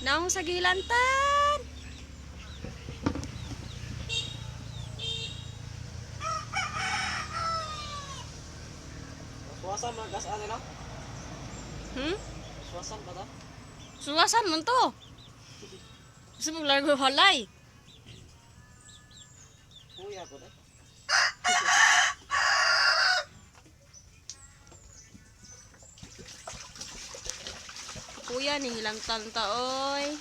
Naong sa gilantan. Suwasan mga gasaan nila? Suwasan ba ta? Suwasan man to. Gusto mo largo halay. Kuya ko na. Kuya ni hilantan ta oy.